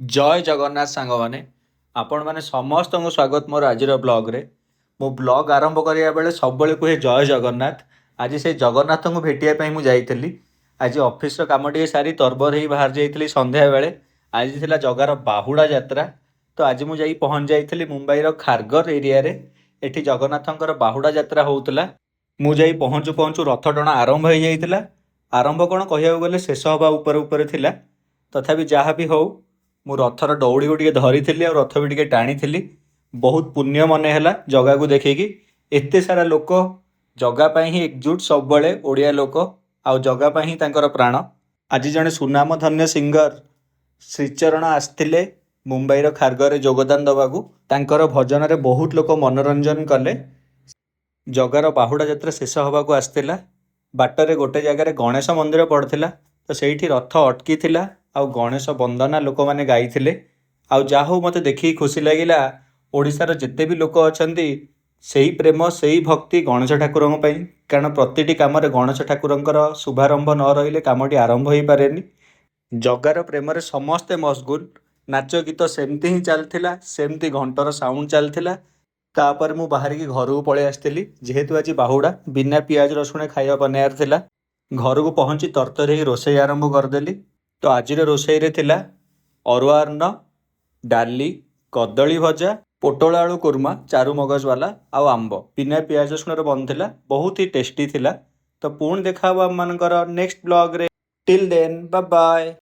ଜୟ ଜଗନ୍ନାଥ ସାଙ୍ଗମାନେ, ଆପଣମାନେ ସମସ୍ତଙ୍କୁ ସ୍ୱାଗତ ମୋର ଆଜିର ବ୍ଲଗ୍ରେ। ମୁଁ ବ୍ଲଗ୍ ଆରମ୍ଭ କରିବା ବେଳେ ସବୁବେଳେ କୁହେ ଜୟ ଜଗନ୍ନାଥ। ଆଜି ସେଇ ଜଗନ୍ନାଥଙ୍କୁ ଭେଟିବା ପାଇଁ ମୁଁ ଯାଇଥିଲି। ଆଜି ଅଫିସର କାମ ଟିକେ ସାରି ତରବର ହେଇ ବାହାରି ଯାଇଥିଲି ସନ୍ଧ୍ୟାବେଳେ। ଆଜି ଥିଲା ଜଗାର ବାହୁଡ଼ା ଯାତ୍ରା। ତ ଆଜି ମୁଁ ଯାଇ ପହଞ୍ଚି ଯାଇଥିଲି ମୁମ୍ବାଇର ଖାରଘର ଏରିଆରେ। ଏଠି ଜଗନ୍ନାଥଙ୍କର ବାହୁଡ଼ା ଯାତ୍ରା ହେଉଥିଲା। ମୁଁ ଯାଇ ପହଞ୍ଚୁ ପହଞ୍ଚୁ ରଥ ଟଣା ଆରମ୍ଭ ହେଇଯାଇଥିଲା। ଆରମ୍ଭ କ'ଣ, କହିବାକୁ ଗଲେ ଶେଷ ହେବା ଉପରେ ଉପରେ ଥିଲା। ତଥାପି ଯାହା ବି ହଉ, ମୁଁ ରଥର ଦଉଡ଼ିକୁ ଟିକେ ଧରିଥିଲି ଆଉ ରଥ ବି ଟିକେ ଟାଣିଥିଲି। ବହୁତ ପୁଣ୍ୟ ମନେ ହେଲା ଜଗାକୁ ଦେଖିକି। ଏତେ ସାରା ଲୋକ ଜଗା ପାଇଁ ହିଁ ଏକଜୁଟ ସବୁବେଳେ ଓଡ଼ିଆ ଲୋକ, ଆଉ ଜଗା ପାଇଁ ହିଁ ତାଙ୍କର ପ୍ରାଣ। ଆଜି ଜଣେ ସୁନାମଧନ୍ୟ ସିଙ୍ଗର ଶ୍ରୀଚରଣ ଆସିଥିଲେ ମୁମ୍ବାଇର ଖାରଘରରେ ଯୋଗଦାନ ଦେବାକୁ। ତାଙ୍କର ଭଜନରେ ବହୁତ ଲୋକ ମନୋରଞ୍ଜନ କଲେ। ଜଗାର ବାହୁଡ଼ା ଯାତ୍ରା ଶେଷ ହେବାକୁ ଆସିଥିଲା। ବାଟରେ ଗୋଟେ ଜାଗାରେ ଗଣେଶ ମନ୍ଦିର ପଡ଼ିଥିଲା, ତ ସେଇଠି ରଥ ଅଟକିଥିଲା ଆଉ ଗଣେଶ ବନ୍ଦନା ଲୋକମାନେ ଗାଇଥିଲେ। ଆଉ ଯାହା ହଉ, ମୋତେ ଦେଖିକି ଖୁସି ଲାଗିଲା, ଓଡ଼ିଶାର ଯେତେ ବି ଲୋକ ଅଛନ୍ତି, ସେଇ ପ୍ରେମ, ସେଇ ଭକ୍ତି ଗଣେଶ ଠାକୁରଙ୍କ ପାଇଁ। କାରଣ ପ୍ରତିଟି କାମରେ ଗଣେଶ ଠାକୁରଙ୍କର ଶୁଭାରମ୍ଭ ନ ରହିଲେ କାମଟି ଆରମ୍ଭ ହୋଇପାରେନି। ଜଗାର ପ୍ରେମରେ ସମସ୍ତେ ମସଗୁଲ। ନାଚ ଗୀତ ସେମିତି ହିଁ ଚାଲିଥିଲା, ସେମିତି ଘଣ୍ଟର ସାଉଣ୍ଡ ଚାଲିଥିଲା। ତାପରେ ମୁଁ ବାହାରିକି ଘରକୁ ପଳେଇ ଆସିଥିଲି। ଯେହେତୁ ଆଜି ବାହୁଡ଼ା, ବିନା ପିଆଜ ରସୁଣ ଖାଇବା ବନେଇବାର ଥିଲା। ଘରକୁ ପହଞ୍ଚି ତରତର ହେଇ ରୋଷେଇ ଆରମ୍ଭ କରିଦେଲି। ତ ଆଜିର ରୋଷେଇରେ ଥିଲା ଅରୁଆ ଅନ୍ନ, ଡାଲି, କଦଳୀ ଭଜା, ପୋଟଳ ଆଳୁ କୁର୍ମା ଚାରୁ ମଗଜ ବାଲା ଆଉ ଆମ୍ବ। ବିନା ପିଆଜ ରସୁଣରେ ବନିଥିଲା, ବହୁତ ହି ଟେଷ୍ଟି ଥିଲା। ତ ପୁଣି ଦେଖା ହେବ ଆମମାନଙ୍କର ନେକ୍ସଟ ବ୍ଲଗ୍ରେ। Till then, bye.